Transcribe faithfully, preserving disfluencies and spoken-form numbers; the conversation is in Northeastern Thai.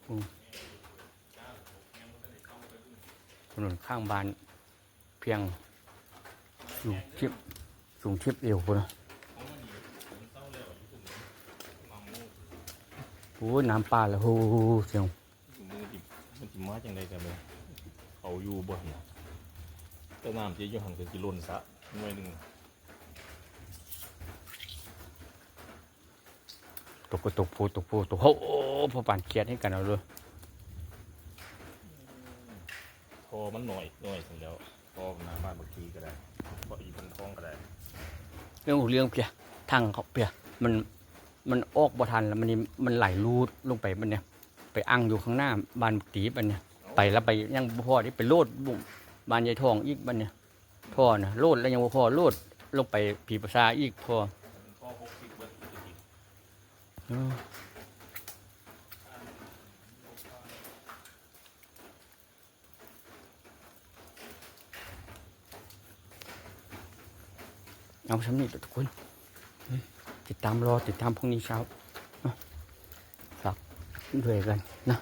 อืม ถนนข้างบ้านเพียง สูงเทียบ สูงเทียบเอวพุ้นนะ โอ้ย น้ำป่าแล้ว โอ้โห เสียง มือที่มันสิมาจังใดกันเลย เขาอยู่บ่หั่นน่ะ แต่น้ำที่อยู่หั่นก็สิล้นสระหน่วยหนึ่ง ตกก็ตกพูตกพูตก โอ้โห พอปานเขียดให้กันเอาเลย ท่อมันหน่อยหน่อยซั่นแหล้ว ท่อหน้าบ้านบักทีก็ได้ ท่ออีบันทองก็ได้ เรื่องของเรื่องเพีย ทางเขาเพีย มัน มันออกบ่ทันแล้ว มันนี่ มันไหลลูดลงไปบัดเนี่ย ไปอั้งอยู่ข้างหน้าบ้านบักตีบัดเนี่ย ไปแล้วไปยังบ่พอที่ไปโลดบุ่มบ้านยายทองอีกบัดเนี่ย ท่อนะ โลดแล้วยังบ่พอ โลดลงไปผีประสาอีก ท่อ ท่อหกสิบเบิด อืม เอาส่ำนี้ล่ะทุกคน อืม ติดตามรอ ติดตามพรุ่งนี้เช้า เนาะ ฝากด้วยกันนะ